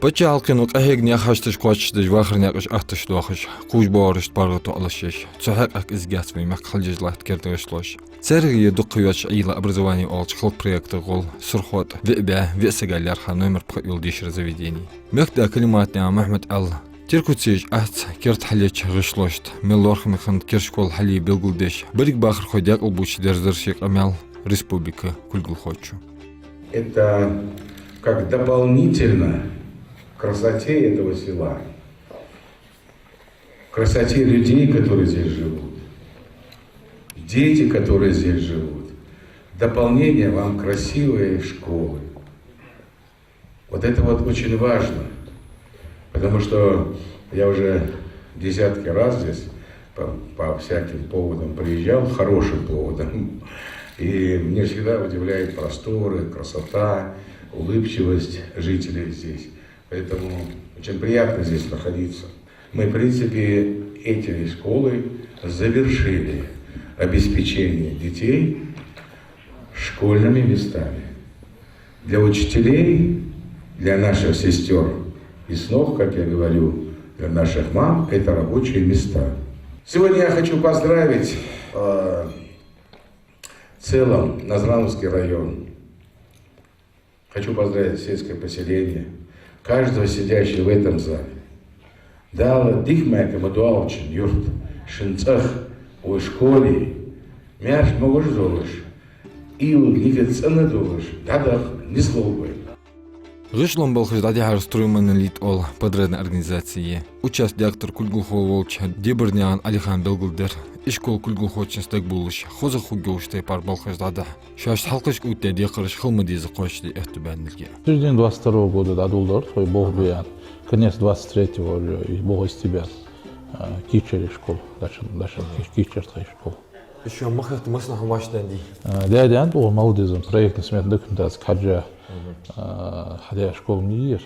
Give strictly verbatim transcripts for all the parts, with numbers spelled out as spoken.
Паччахьалкхено къахьегача наьха хьашташ кхоачашдеш, вахара наькъаш атташ доахаш, кхувш боагӀарашта паргӀато Ӏалашъеш, цу хьакъехьа кӀезига яц вай мехка хьалъеш латта керда гӀишлош. Царех я дукха йоацаш Ӏийла «Образование» оалача хала проекта гӀолла Сурхо тӀа виъ бӀаь виъ сага лаьрхӀа номер пхиъ йола дешара заведени. Мехкда Калиматнаькъан Мухьмад-Ӏаьла Теркуцеш аьцца керда хьалъеча гӀишлошта мел лоархӀаме хиннад кера школа хьалъе белгалдеш, берригаш бахархой даькъалбувцаш дерзар ший къамаьл республика кулгалхочо. Это как дополнительно к красоте этого села, к красоте людей, которые здесь живут, дети, которые здесь живут. Дополнение вам красивые школы. Вот это вот очень важно, потому что я уже десятки раз здесь по, по всяким поводам приезжал, хорошим поводам. И мне всегда удивляет просторы, красота, улыбчивость жителей здесь. Поэтому очень приятно здесь находиться. Мы, в принципе, эти школы завершили обеспечение детей школьными местами. Для учителей, для наших сестёр и снов, как я говорю, для наших мам, это рабочие места. Сегодня я хочу поздравить, э, в целом Назрановский район. Хочу поздравить сельское поселение, каждого сидящего в этом зале. Дала дика мара ма доагӀача юрта, шун цӀагӀа, вай школе, маьрша могаш долаш, уйла никъ цӀена долаш, дӀадаха нислу вай. ГӀишлон балхаш дӀадихьар «Строймонолит» оала подрядни организаци я. Участка директора кулгалхо волча Дебарнаькъан Ӏалихана белгалдир, ишкола кулгалхочунца дагабувлаш, хозагӀа хургйолча тайпара балхаш дӀадахьа, шоашта хьалхашка оттадаь декхараш хала ма деззара кхоачашде аьттув баьнна нилги. Среди двадцать второго года дӀадоладаьр тхо болх бе аьнна. Конец двадцать третьего уже и болх истебаьнна. А, кийчъяр школа, дашан, дашан кийчъяр тха школа. Ишо махахта массанахьа вӀаштӀехьаденна дий? А, да, да, тхо мел дезаш, проектни сметни документаци кхаьча, а, хьадаь школа ма йий ер.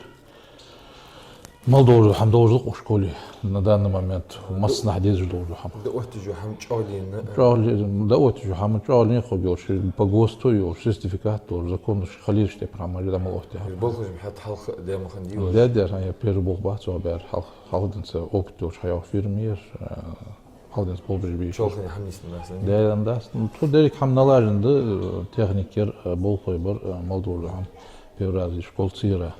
Мел долаш хӀама долаш да-кх укх школе на данный момент, массанахьа дезаш долаш да хӀама. ДӀаоттаеш хӀама чӀоагӀа лийнна? ЧӀоагӀа ле-, дӀаоттаеш хӀама чӀоагӀа лийнна хургйолаш, по ГОСТу йолаш, сертификат долаш, законаш хьалъеш тайпара хӀама дӀа мел оттаяь хӀама. Балхаш хӀаьта хьалха даь ма хиннадий уж? Да, да, хӀа, я первый болх бац цох баьр, хьал-, хьалха денз опыт йолаш хьаяьха фирма я ер, а, хьалха денз болх беш ба. Чолхане хӀама нийсденна дац, не? Да, дац. Ну, тхо деррига хӀама налажен да, э, техника яр, э, болхлой бар, э, мел долаш хӀама первый раз школа ца яра.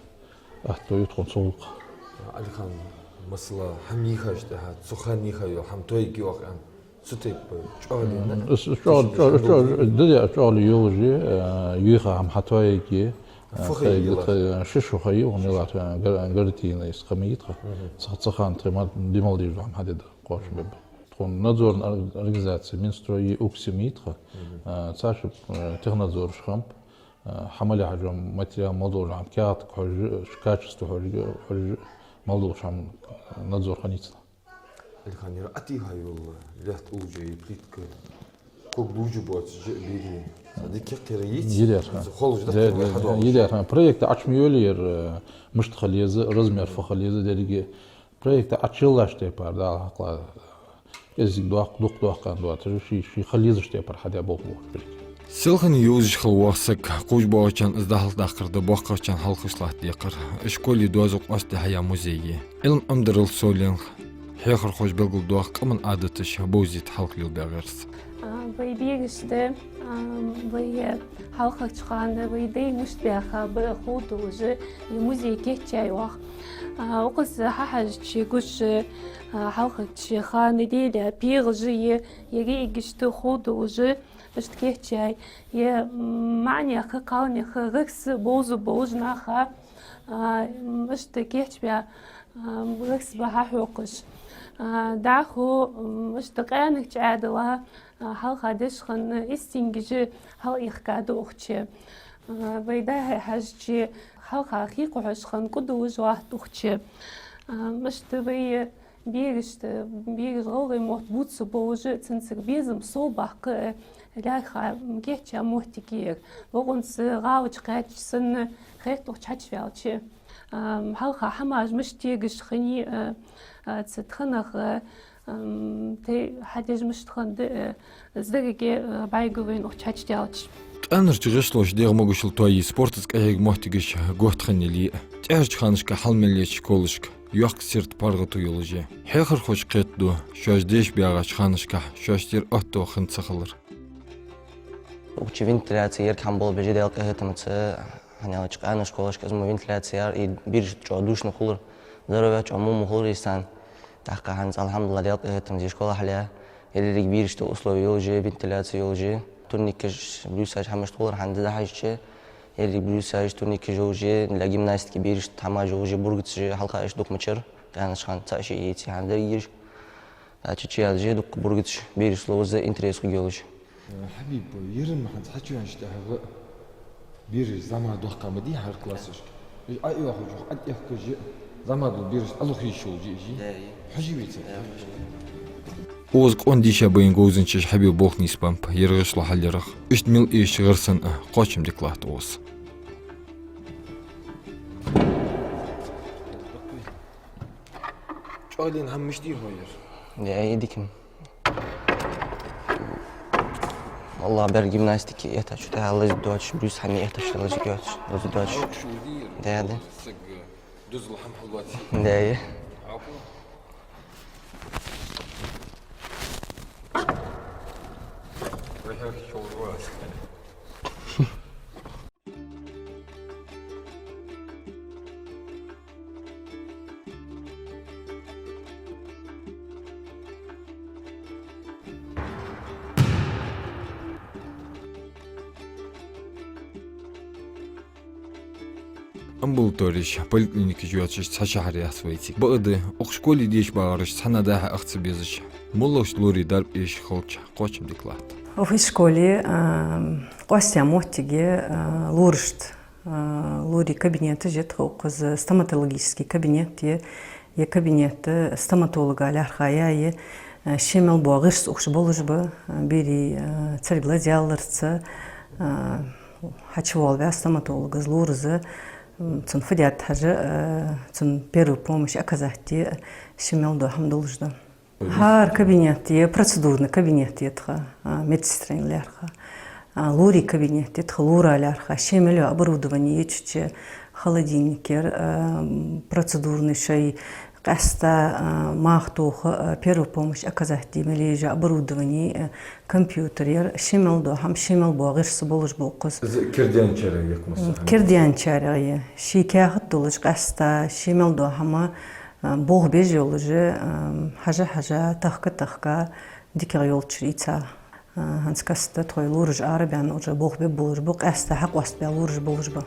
Атта ю тхона цу гӀулакха. Ӏалихан, масала, хӀама йийхача тӀехьа, цу хана йийха йола хӀама тоаергйий оаха аьнна, цу тайпара чӀоагӀа лийнна? М, с-, с-, чӀоагӀа, чӀоагӀа, чӀоагӀа, да, да, чӀоагӀа ле йолаш я, э, йийха хӀама хьатоаергйий, э, фу ха йий, ши шу ха йий, укх мел тӀа, гар-, гартийна из хӀама йий тха. Мгм. Цу, цу хана тхоай ма-, димал дийжа хӀама хьаде да кхоачам бе ба. Тхона надзорни ор-, организаци Минстрой я УКСИ ма йий тха. Мгм. Э, цар шу, э, технадзораш хиннаб. Э, хӀама ле хьажа, материал мел долаш хӀама, каьхатага хьожаш, качество хьожаш, хьожаш, мел долаш хӀама, э, надзор хиннай цар. Ӏалихан, ер Ӏатийха йола лаьтта уллаш я, плитка, ког лувш боацаш я, бегий. Са дика кхера йиц? Йидар, хӀа. Из холаш да, да, да, хьадоагӀаш. Йидар, хӀа. Проект Ӏочу ма йолий ер, э, мишта хила еза, размер фу хила еза деррига. Проект Ӏочу йоллаш тайпара, Дала хьакъала, кӀезига доккха, дукха доккха аьнна доацаш, ший, ший хила езаш тайпара хьадаь болх ба укх проект. Селхан йовзаш хила воагӀа саг, кхувш боагӀачарна из дӀахьалхадаккхар да боккхагӀчарна хьалхашка латта декхар. Школе доазув къоастаде хьаяь музей я. Ӏилма Ӏомадарал совленах, хьехархоша белгалдоах къаман Ӏадаташ бовзийта хьалха лелабаь гӀирс. А, вай берашта, а, вай хьалхарча хана вай дай мишта баьха ба ховргдолаш, ер музей кийчъяьй оаха. А, укхаза хьахьежача гуш, а, хьалхарча хана лелаь пхьегӀаш я, ер иштта ховргдолаш, иштта кийчъяьй. Ер, м, маӀанех, кхалнех гӀирс бовзаш болаш наха, а, м, иштта кийчбаь, а, гӀирс ба хьахьокхаш. А, дӀахо, м, иштта къаьнарча Ӏаьдала, а, хьалха деш хинна истингаш хьалъихка да укх чу. А, вай дӀа-хьа хьежача, хьалха хий кхухьаш хинна кӀудалаш латт укх чу. А, иштта вай берашта, бераш гӀалгӀай мотт бувца болаш, цунцара безам совбаккха, э, лаьрхӀа, м, кийчъяь моттиг я ер. Бокъонца гӀалаш кхаьчача санна хет укх чу хьачуваьлча. Ам, хьалха хӀамаш мишта тегаш хиннай, а, а, цу тханах, а, ам, тей хьадеш мишта хиннад, а, из деррига, а, бӀаргавайна укх чу хьачудаьлча. Къаьнарча гӀишлоша дегӀа могашал тоае, спортаца къахьега моттигаш готта хинна яле а, тӀехьарча ханашка хьалмеллеча школашка йоккха сирта паргӀато йолаш я. Хьехархоша кхетаду, шоаш деша баьгӀача ханашка шоашта ер оттадоагӀа хинна ца хилар. Укх чу вентиляци, ер хӀама болх беш я Даьла къахетамца, хӀана аьлча къаьна школашка из мо вентиляци яр, и бераш чӀоагӀа душно хулар, здоровье чӀоагӀа во ма хулар из царна. ТӀаккха хӀанз, алхьамдулиллахӀ, Даьла къахетамца, школа хьалъяь, еррига берашта условия йолаш я, вентиляци йолаш я, турникаш, брюсаш, хӀамаш тхулар хӀанз дӀахьежача, еррига брюсаш, турникаш йолаш я, для гимнастики берашта хӀамаш йолаш я, бургаца хьалха иштта дукха ма яцар, къаьнача хана цаӀ-шиъ яцар хӀанз дерригаш. ТӀаккха чу яьлча дукха бургаца бераш ловза интерес хургйолаш. Хьабиб, ер-м хӀанз хьачувеначул тӀехьагӀа бераш зӀамига дохка ма дий хьа классашка. Уж Ӏояхача хана Ӏоэхкаш, зӀамига дола бераш Ӏолуха йиш йолаш я уж. Да, и. Хьожаргвий цар? Да, хьожаргва. Укхаза къона дийша байна говзанчаш Хьабиба болх нийсбеннаб ер гӀишло хьалъярах. Иштта мел эшача гӀирсана а кхоачам дика латт укхаза. ЧӀоагӀа лайна хӀама мишта дий хьона ер? Я, и дика. Валлахь, бер гимнастики эттача тӀехьа лазаш доацаш, брюс хӀама эттача лазаш доацаш, лазаш доацаш. Хьокхаш ва дий ер? Да, да. Саг, э, дузал хӀама хьалоац. Да, я. Ӏапу. Вай хьехача хьо вар. Амбулатореш, поликлиникаш йоацаш цхьа шахьар яц вайцига. Бакъда, укх школе деша багӀараш цхьанне дӀа-хьа ах ца безаш, моллагӀча лорий дарба эшаш хилча, кхоачам дика латт. Укх школе, а, къоастаяь моттиг я, а, лорашта, а, лорий кабинеташ я тха укхаза, стоматологически кабинет я, ер кабинет стоматолога лаьрхӀа я, а, ше мел бола гӀирс укх чу болаш ба, а, берий, а, царга лазаяларца, а, хьачувоалаваь стоматолога из лораза, м, цунна фу даьд хьажа, а, цунна первую помощь оказать де, ше мел дола хӀама долаш да. ХӀара кабинет я, процедурный кабинет я тха, а, медсестрайна лаьрхӀа. А, лорий кабинет я тха, лора лаьрхӀа. Ше мел йола оборудовани я цу чу, холодильник яр, а, м, процедурный шоай къаьстта, а, мах тоха, а, первую помощь оказать де мел езаш йола оборудовани, а, компьютер яр, ше мел дола хӀама, ше мел бола гӀирс болаш ба укхаза. Из кердаьнначарех я, масала? М, кердаьнначарех я. Ший каьхат долаш къаьстта, ше мел дола хӀама, а, болх беш йолаш, а, хьажа-хьажа, тахка-тахка, дикагӀа йолчча ийца. А, хӀанз каста тхоай лораш арабаьнна, уже болх беш болаш ба, къаьстта хьакъоастабаь лораш болаш ба.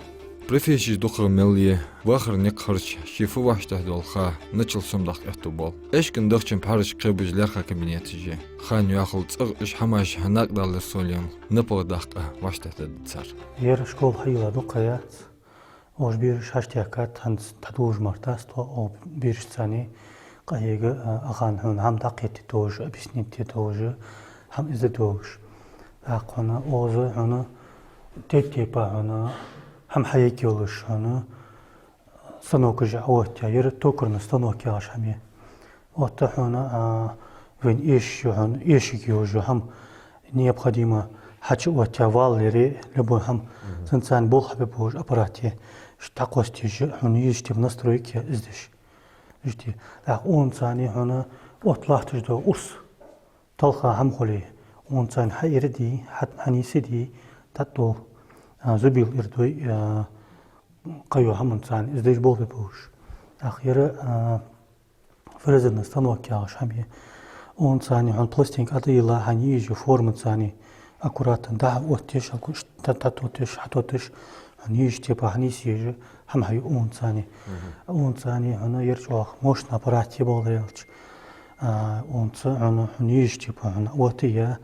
Профессеш дукхагӀа мел я, вахара никъ хилча, ше фу вӀаштӀехьадоал ха, начал сомадаккха аьттув боал. Эшкан дахчан пхьараш кхебеш лаьрххӀа кабинеташ я. Ханна йоахал цӀагӀа уж хӀамаш хьанакъадалар совленал, напагӀа даккха вӀаштӀехьадергда цар. Ер школа хьайийлла дукха яц. Уж бераш хьаштехкад, хӀанз дӀадолаш мара дац тхо укх берашца цхьана къахьега, а, ахана хьона хӀама дӀакхетаде товш, объяснить де товш, хӀама из де товш. ТӀаккха хьона укхаза хьона тайп-тайпара хьона хӀама хьаергйолаш хьона станокаш Ӏооттаяь, ер токарный станок яхаш хӀама я. Оттаяь хьона, а, вайна эшаш йола хьона, эшаргйолаш йола хӀама, необходимо хьачуоттаяь вал яр, любой хӀама. Мгм. Цунца цхьана болх хьабе бовш аппарат я. Иштта дӀакхоссадеш хьона езаш тайпара настройка я из деш. Иштта. ТӀаккха укхаза цхьана хьона отта латташ дола урс, талха хӀама хуле, укхаза цхьана хьаэраде, хьа-, хьанийсъе, дӀатӀадовла, а, зубил эр дой, а, кхыйола хӀаманца цхьана из деш болх бе бовш. ТӀаккха ер, а, фрезерный станок яхаш хӀама я. Укхаза цхьана хьона пластинка тӀайилла, хьайна езаш йола формаца цхьана аккуратно дӀа-хьа оттаеш, хьа-, тӀа-, тӀатоттаеш, хьатоттаеш, хьона езаш тайпара хьанийсъе езаш хӀама хьаю укхаза цхьана. Мгм. Укхаза цхьана хьона ер чӀоагӀа мощный аппарат я, бакъдар аьлча. А, укхаза хьона, хьона езаш тайпара хьона оттаяь,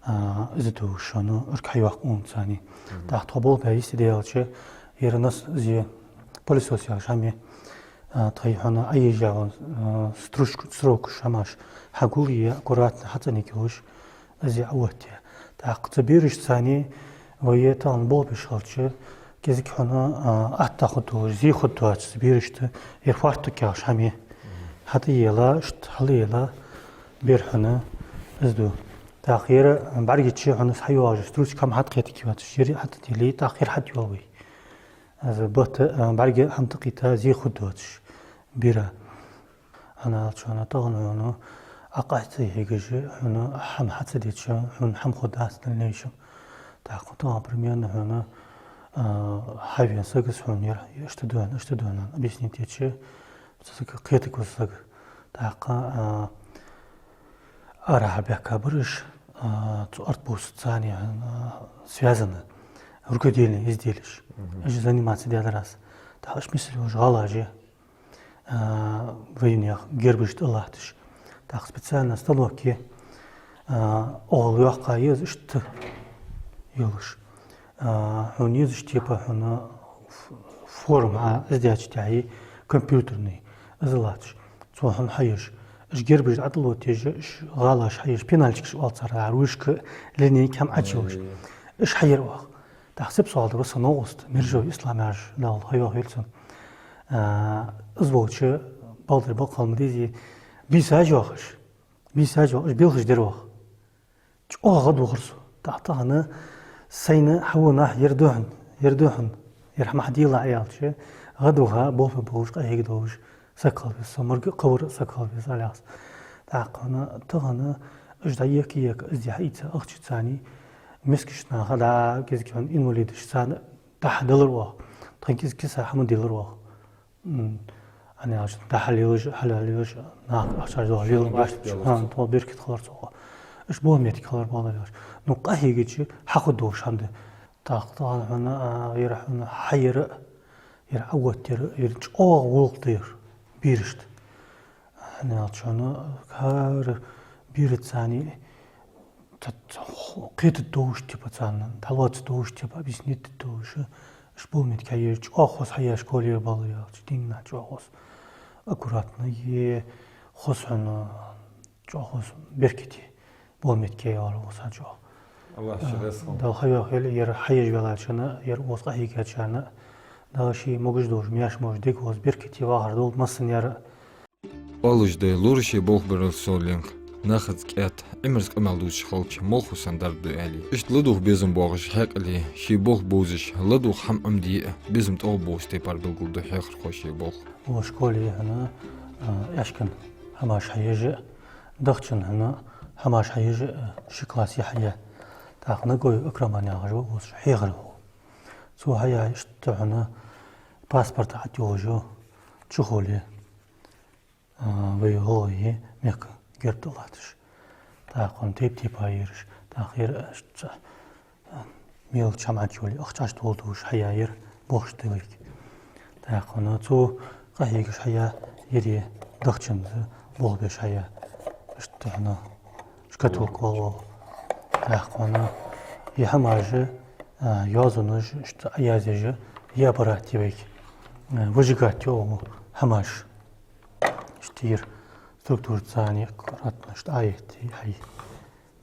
а, из товш хьона, ург хьайоаккх укхаза цхьана. Мгм. ТӀаккха тхо болх баь йисте аьлча, ер нас-, из я, пылесос яхаш хӀама я. А, тхоай хьона Ӏоежа, а, стружка, строкаш хӀамаш хьагулъе, аккуратно хьацӀенъергйолаш, из я Ӏооттаяь. ТӀаккха цу берашца цхьана вай тахан болх беш хилча, кӀезига хьона, а, атта хургдолаш, зе хургдоацаш цу берашта ер фартук яхаш хӀама я. ХьатӀаелла, иштта хьалъелла, бер хьона из ду. ТӀаккха ер бӀаргача хьона из хьайоагӀаш, стручка хӀама хьатӀакхетаргйоацаш, ер хьатӀадели, тӀаккха ер хьатӀайоалавой. Из бата, а, бӀарга хӀама тӀакхийтта зе хургдоацаш бера. ХӀана аьлча хьона тахан хьона Ӏокъаста хьегаш, хьона хӀама хьа ца дича, хьона хӀама хургдац дальнейшем. ТӀаккха тахан примерно хьона, а, хьавена саго хьона ер, иштта да хьона, иштта да хьона объяснить дича, цу сага кхетаргва саг. ТӀаккха, а, арахьа баьхкабар уж, а, цу артбувцаца цхьана, а, связанный рукодельные изделеш. Мгм. Уж заниматься даьдар аз. ТӀаккха уж миссел йолаш гӀалаш я, а, вайнаьха гербаш тӀа латташ. ТӀаккха специально станок я, а, оагӀув йоаккхаш я из иштта йолаш. А, хьона езаш типа хьона ф-, форма, а, из даьча тӀехьа компьютерный, из латташ. Цо хьона хьаеш. Уж гербаш дӀатӀалоттаеш, уж гӀалаш хьаеш, пенальчикаш оал царех, ручка, линейка хӀама Ӏочуйолаш. Ай. Уж хьаер оаха. ТӀаккха сепсоалда ва са новкъост, Мержой Ислам яхаш, Дала хайра хьоахавойла цун. А, из волча, балтар баккхал ма дезий, бийсаш йоахаш. Бийсаш йоахаш, уж белхаш дер оаха. ЧӀоагӀа гӀадвахар со. ТӀаккха тахан сайна хьавенна нах, ер да хьона, ер да хьона, ер хӀама хьаделахь аьлча, гӀадваха, болх бе болаш, къахьега долаш саг хила веза со, марга кхавар саг хила веза, аьле аз. ТӀаккха хьона тахан уж дӀаехка-ехка, из ди хьаийца ахчаца цхьана, мискача наха, дӀа кӀезига хьона инвалидаш, царна дӀа-хьа далар оаха, тхона кӀезига киса хӀама делар оаха. М, хӀана аьлча, дӀа-хьа лелаш, хьалха лелаш, наха ахчаш дӀа-хьа лелаш, Шоана баьркат хилар. Аш, хӀана, тхо баьркат хилар цох. Аш бохам метте хилар бала лелаш. Ну, къахьегача, хьахургдолаш хӀама да. ТӀаккха тахан хьона, а, ер хьона хьаер, ер Ӏооттаяр, ер чӀоагӀа гӀулакх да ер берашта. ХӀана аьлча хьона хӀара бераца цхьана т-, т-, кхетаргдолаш типа царна, дӀалоацаргдолаш типа, объяснить дергдолаш, аш бохам метте хьаеш, чӀоагӀа хоза хьаеш, школе бала яьлча, дийнахьа чӀоагӀа хоза. Аккуратно е хоза хьона, чӀоагӀа хоза, беркате, бохам метте хьаеш вар укхаза чӀоагӀа. АллахӀа ши гӀес хьона. Дала хайра хьоахавойла, ер хьаеш веллачарна, ер укхаза къахьийгачарна, Дала ший могаш долаш, маьрша молаш, дегахоз, беркате вахар долда массанена. Оалаш да, лораша болх барал совленг, нахаца кӀаьда, Ӏимерза къамаьл дувцаш хилча, молхо санна дарба да, аьле. Иштта ладувгӀа безам боагӀаш хьаькъале, ший болх бовзаш, ладувгӀа хӀама Ӏомаде а, безам тӀагӀоргболаш тайпара белгалду хьехархо ший болх. Укх школе хьона, а, Аьшкан хӀамаш хьаеш а, Дахчан хьона хӀамаш хьаеш а, ши класс я хьаяь. ТӀаккха Нагой Акраман яхаш ва укхаза хьехархо. Цо хьаяь иштта хьона паспорт хьатӀайоалаш я, чухола я. А, вай гӀалгӀай мехка герб тӀа латташ. ТӀаккха хьона тайп-тайпара ераш, тӀаккха ер, а, мелочи хӀама хьатӀайоалае, ахча Ӏочутоалаш хьаяь ер, бохаш да вайга. ТӀаккха хьона цо къахьегаш хьаяь ер, Дахчанца болх беш хьаяь. Иштта хьона шкатулка оал. ТӀаккха хьона ер хӀамаш, а, йоазонаш, иштта Ӏоязъеш, ер аппарат я вайга. А, выжигать йоагӀа хӀамаш. Иштта ер структураца цхьана аккуратно иштта Ӏоетта хьай.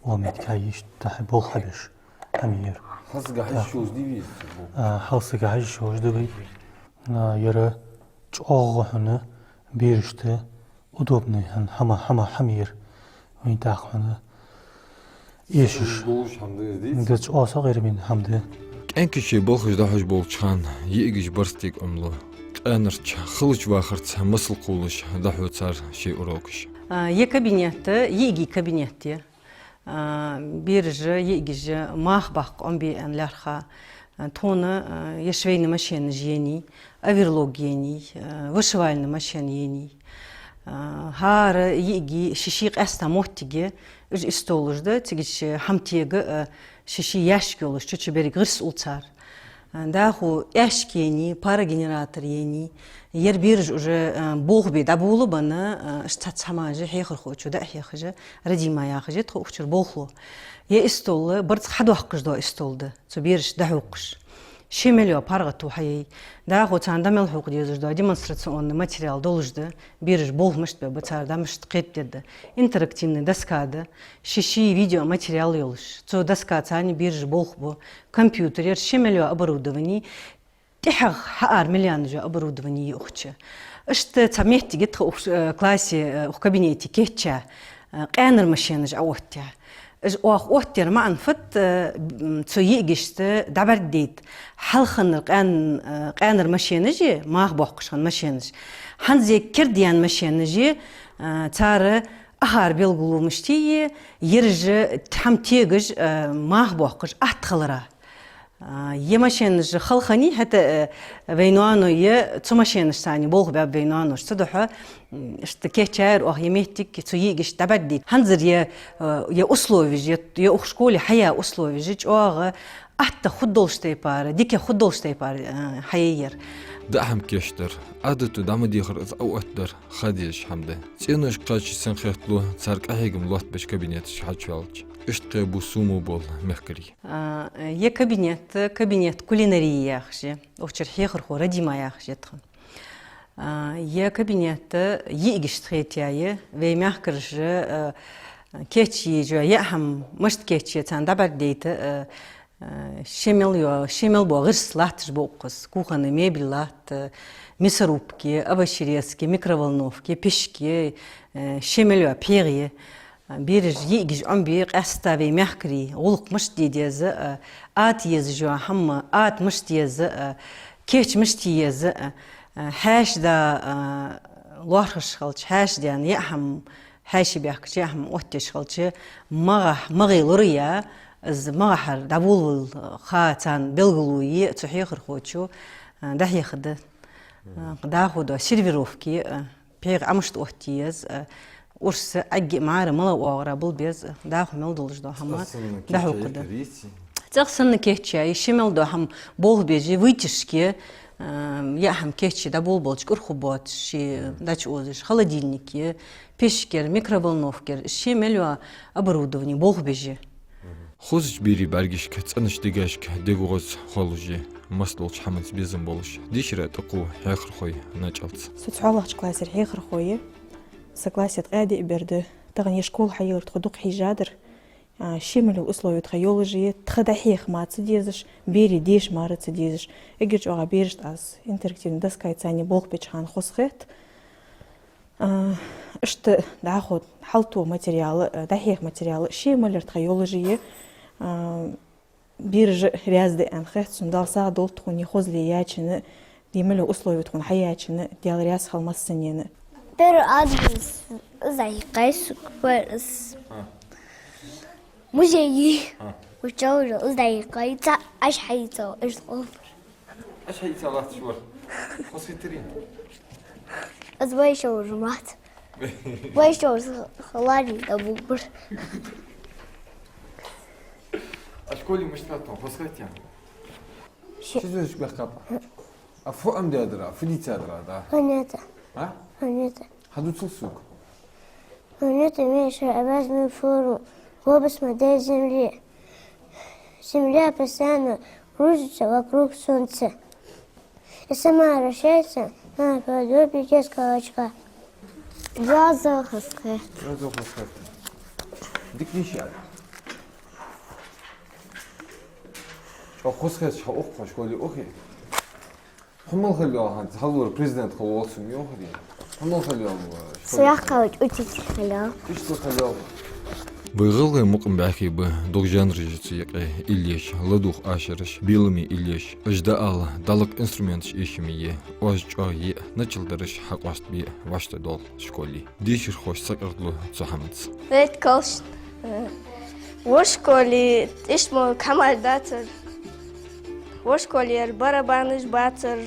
Бохам метте хьай, иштта хьай болх хьабеш хӀама я ер. Хьалсага хьажа йиш йолаш дий вай из? А, хьалсага хьажа йиш йолаш да вай. А, ер чӀоагӀа хьона берашта удобный хьона хӀама, хӀама, хӀама я ер. Вайна тӀаккха хьона эшаш. Долаш хӀама да из, дий? Да, чӀоагӀа сакъердаме хӀама да. КӀаьнка ший балхаш дӀахьош болча хана йиӀигаш барзкъа дика Ӏомалу. Къаьнарча, халача вахарца масал кхоллаш дӀахьу цар шоай урокаш. А, ер кабинет, йиӀигий кабинет я. А, бераша, йиӀигаш мах баккха Ӏомабе аьнна лаьрхӀа, а, тхона, а, ер швейни машенаш енай, оверлок енай, а, вышивальни машен енай. А, хӀара йиӀига ший-ший къаьстта моттиг я, уж истолаш да, цига чу хӀама тега, а, ший-ший яьшка йолаш, чу-чу берригаш гӀирс улл цар. А, дӀахо аьшка енай, парогенератор енай. Ер бераш уже, а, болх бе дӀаболабенна, а, иштта цхьацца хӀамаш хьехархочо дӀахьехаш, Радима яхаш я тха укх чура болхло. Ер истол барзкъа хьадоаккхаш дола истол да, цу берашта дӀахьокхаш. Ши миллион паргӀато хьаяьй. ДӀахо царна дӀа мел хьокха дезаш дола демонстрационный материал долаш да, бераша болх мишта бергба, цар дӀа мишта кхетадергда. Интерактивный доска да, ший-ший видеоматериал йолаш. Цу доскаца цхьана бераша болх бу, компьютер, ер ши миллион оборудовани, тӀехьагӀа хьаара миллионаш йола оборудовани я укх чу. Иштта цхьа моттиг я тха укх, э, классе, э, укх кабинете кийчъяь, э, къаьнара машенаш Ӏооттаяь. Уж оаха оттаяр маӀан фуд, э, м, цу йиӀигашта дӀабӀаргадайта. Хьалханара къаьн-, э, къаьнара машенаш я, маха боаккхаш хинна машенаш. ХӀанз кердаенна машенаш я, э, цар ахар белгало мишта я, ераш хӀама тегаш, э, маха боаккхаш атта хилара. А, е машенаш хала хиннай, хӀаьта, э, вай ноаной цу машенашца болх баьб вай ноаноша. Цудухьа, м, иштта кийчъяьяр оаха е моттиг цу йиӀигашта дӀабӀаргадайта. ХӀанзара е, э, е условеш, е, е укх школе хьаяь условеш чӀоагӀа атта хургдолча тайпара, дика хургдолча тайпара, э, хьаяьяр. ДӀа хӀама кийчдар, Ӏадато дӀа ма дехар, из Ӏооттадар ха дезаш хӀама да. ЦӀенош кхаьчача санна хеталу цар къахьегам лоаттабеча кабинеташка хьачуваьлча. Иштта кхебу сомабола мехкарий. А, е кабинет, кабинет кулинарии яхаш я, укх чура хьехархо Радима яхаш я тха. А, е кабинет йиӀигашта хетаяь я, вай мехкараш, а, кийчъеш йола яа хӀама мишта кийчъяь царна дӀабӀаргадайта, а, а, ше мел йола, ше мел бола гӀирс латташ ба укхаза, кухонни мебель латт, а, мясорубки, овощерезки, микроволновки, печки, а, ше мел йола пхьегӀа я. Бераш йиӀигаш Ӏомабе, къаьстта вай мехкарий гӀулакх мишта де деза, а, ата езаш йола хӀама, ата мишта еза, а, кийча мишта еза, а, а, хьаьша да, а, лоархӀаш хилча, хьаьша даьнна яа хӀама, хьаьший баьхкача яа хӀама оттадеш хилча, магӀа-, магӀа лораяь, из магӀахьара дӀаволавала ха царна белгало е цу хьехархочо, а, дӀахьехаргда. А, дӀахо дола сервировки, а, пхьегӀа Ӏа мишта оттае еза, а, урс Ӏаьгги мара мала оагӀора бала беза, а, дӀахо мел долаш дола хӀама дӀахьокхаргда. ЦӀагӀа санна кийчъяь, ше мел дола хӀама болх беш, вытяжки, а, яа хӀама кийчъяь дӀаболабалча кӀира хургбоацаш, ше дӀачуозаш, холодильники, печкера, микроволновкера, ше мел йола оборудовани болх беш. Хозача берий бӀаргашка, цӀенача дегашка дега гӀоз хулаш я, массадолча хӀаманца безам болаш, дешара тӀакхувл хьехархой начӀалца. Со цхьоалагӀча классера хьехархо я. Са классе ткъаь диъ бер да. Тахан е школа хьаелар тхо дукха хьийжадар. А, ше мел йола условеш тха йолаш я, тха дӀахьеха мара ца дезаш, берий деша мара ца дезаш. Эггара чӀоагӀа берашта аз интерактивни доскаца болх беча хана хоза хет. А, иштта дӀахо хьалтӀа материал, а, дӀахьеха материал, ше мел яр тха йолаш я, а, бераш раьза да аьнна хет сона, Дала сагӀа долда тхона хозал яьчунна, е мел йола условеш тхона хьаяьчунна, Даьла раьза хилва массанена. Первый адвент из дӀахьийкхай сога, первый из. А. Музее. А. Учёный из дӀахьийкхай, цхьа Ӏаш хьаийца, из къофар. Ӏаш хьаийца латташ вар. Хоза хетарий? Аз вай шоаш мац. Вай шоаш халани да бубур. А школе мишта хет хьона, хоза хетий? Ши- Ши звездочка баьхкаб? А фу Ӏомадаьдар, фу дийцадар, да? Хьанета. А? Хьанета. Хьадувцал сога. Планета имеет своеобразную форму. Глобус — модель Земли. Земля постоянно крутится вокруг Солнца и сама вращается наподобие детского очка. Заза хасхе. Заза хасхе. Дика дийшад. Чо хоза хеташ хьо ухаш, школе ухе? Хьо мала хила йоал хӀанз, хьалвар президент хила воал сона йоахарий? Хьо мала хила йоал, э, школе? Со яхкалча учитель хила йоал. Учитель хила йоал. Вай гӀалгӀай мукъам бӀаьхий ба дукха жанраш я цу юкъе: иллеш, ладувгӀа ашараш, беламе иллеш, уж дӀаала, дӀалакха инструменташ эшаме я, оаш чӀоагӀа йиъ началдараш хьакъоастабе вӀаштӀехьадоал школе. Дешархоша сакъердалу цу хӀаманца. Вет калш, э, вай школе иштта мо хӀамаш дацар. Вай школера барабанаш бацар,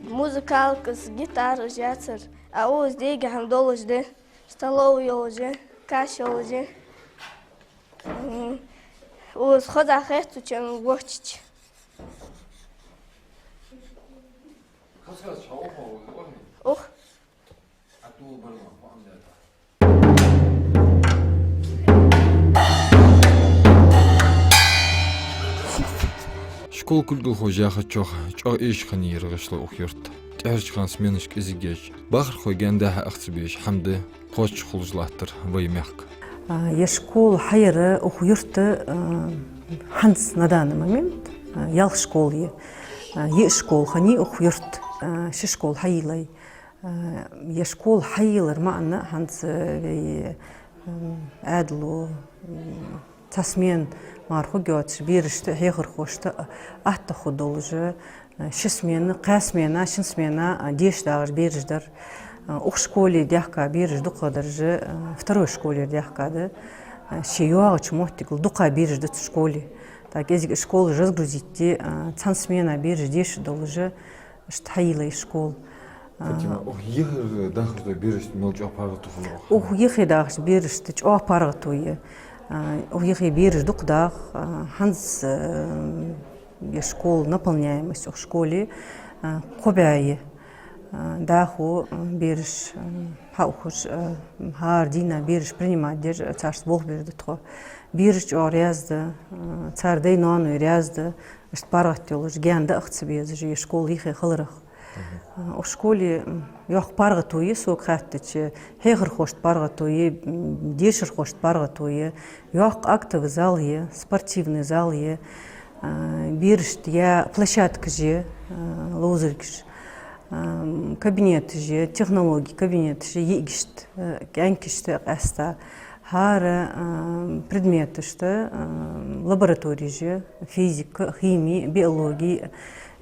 музыкалкас, гитараш яцар. А укхаза дега хӀама долаш да, столовый йолаш я, каш йолаш я. М, укхаза хоза хет цу чу вахача. Ух. Школа кулгалхоша яхачох, чӀоагӀа эшаш хиннай ер гӀишлой укх юрта. ТӀехьарча хана сменаш кӀезига еш, бахархой гаьна дӀа-хьа ах ца беш, хӀама да кхоачаш хулаш латтар вай мехка. А, ер школа хьаяр укх юрта, а, хӀанз на данный момент, а, ялх школа я. А, йиъ школа хиннай укх юрта, а, ши школа хьайийллай. Э, ер школа хьаелар маӀан хӀанз, э, вай М, Ӏаьдало, м, цхьа смена мара хургйоацаш, берашта, хьехархошта атта хургдолаш, э, ши смена, кхаь смена, шин смена, э, деша дагӀаш бераш дар. Э, укх школе даьхка бераш дукхагӀдараш, э, второй школера даьхка да. Э, ший йоагӀача моттигал дукха бераш да цу школе. ТӀаккха кӀезига школа разгрузить де, э, цхьан смена бераш дешаш долаш, иштта хьайийллай школа. Фатима, укх юхе дахаш дола берашта мел чӀоагӀа паргӀато хул? Укх юхе дахаш берашта чӀоагӀа паргӀато я. А, укх юхе бераш дукха дагӀа, а, хӀанз, а, я школа, наполняемость укх школе, а, кхо бӀаь я. А, дӀахо, а, бераш, а, хьаухаш, а, хӀара дийнахьа бераш принимать деш, а, царца болх беш да тхо. Бераш чӀоагӀа раьза да, а, цар дай-ноаной раьза да, иштта паргӀата йолаш, гаьна дӀаха ца безаш, я школа юхе хиларах. Мгм. А, укх школе, м, йоккха паргӀато я, сога хаьттача, хьехархошта паргӀато я, м, дешархошта паргӀато я, йоккха актовый зал я, спортивный зал я, а, берашта я площадкаш я, а, ловзаргаш, а, кабинеташ я, технологи кабинеташ я, йиӀигашта, а, кӀаьнкашта къаьстта. ХӀара, а, предметашта, а, лаборатореш я, физика, хими, биологи,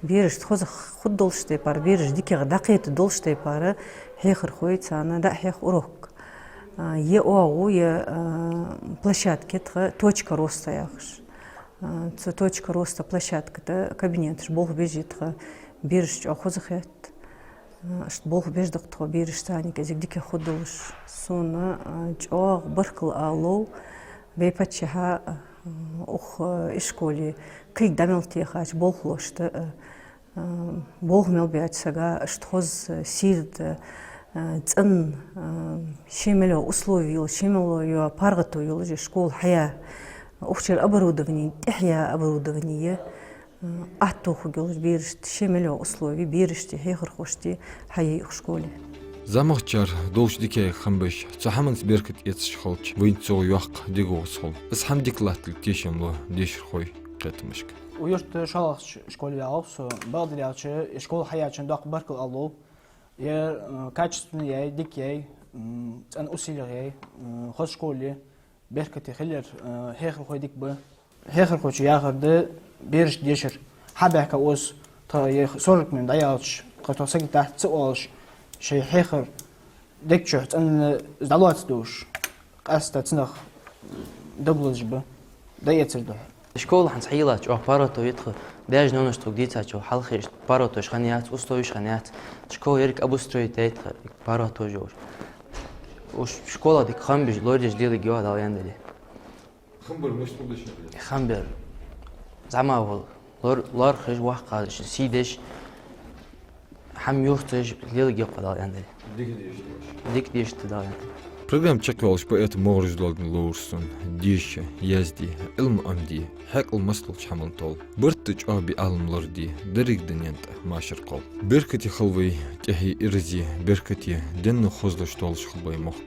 берашта хоза хургдолча тайпара, бераш дикагӀа дӀакхетаргдолча тайпара хьехархой царна дӀахьех урок. А, я оагӀув я, а, площадка я тха «Точка роста» яхаш. А, цу «Точка роста» площадка тӀа кабинеташ болх беш я тха, бераш чӀоагӀа хоза хет. А, иштта болх беш да-кх тхо, бераш царна кӀезига дика хургдолаш. Сона, а, чӀоагӀа баркал ала лов вай паччахьа, а, укх, а, ишколе кулг дӀа мел техача болхлошта, а, а, болх мел беча сага, иштта хоза, а, сийрда, а, цӀена, а, ше мел йола услови йолаш, ше мел йола паргӀато йолаш школа хьая. Укх чура оборудовани, тӀехьа я оборудовани я. М, атта хургйолаш берашта, ше мел йола услови берашта, хьехархошта хьайийллай укх школе. ЗӀамагӀчар долча дикаех хам беш, цу хӀаманца беркат эцаш хилча, вайна цох йоккха дегӀа гӀос хул. Из хӀама дика латталга тешам лу дешархой кхетамашка. Укх юрта шоллагӀча школе ваьгӀав со, бакъдар аьлча, из школа хьаяьчунна доккха баркал ала лов. Ер, э, качественни яй, дика яй, м, цӀена усилий яй, м, хоза школа я. Беркате хилар, э, хьехархой дика ба. Хьехархочо яхар да берашта дешар. Хьабаьхка укхаза тха е сорок минут дӀаяьлча, тха тхо сагота тӀа ца оалаш, шоай хьехар дег чу цӀена дӀалоацаш долаш, къаьстта цунах дагалозаш ба, дӀаэцар духьа. Школа хӀанз хьайийллача чӀоагӀа паргӀато я тха, даьша-ноаноша тхога дийцачох хьалхашка паргӀаташ хиннаяц, условеш хиннаяц. Школа еррига обустроить яьй тха, паргӀаташ йолаш. Уж школах дика хам беш, лорадеш лелаергйолаш Дала аьнна дале. Хам бар мишта хул дешаш? Хам бар. ЗӀамагӀа вола. Лор-, лоархӀаш, воккхагӀа сий деш, хӀама юхатеш лелаергйолаш Дала аьнна дале. Дика дешаш да. Дика дешаш да Дала аьнна дале. Программа чакхйоалаш поэта могӀараш доаладе ловр сона. Деша, язде, Ӏилма Ӏомаде, хьаькъал массадолча хӀаман тол. Барт чӀоагӀбе, Ӏалам лораде, деррига дунен тӀа машар кхол. Беркате хилва вай тӀехье, ираз, беркате, денна хозлуш долаш хилба вай мохк.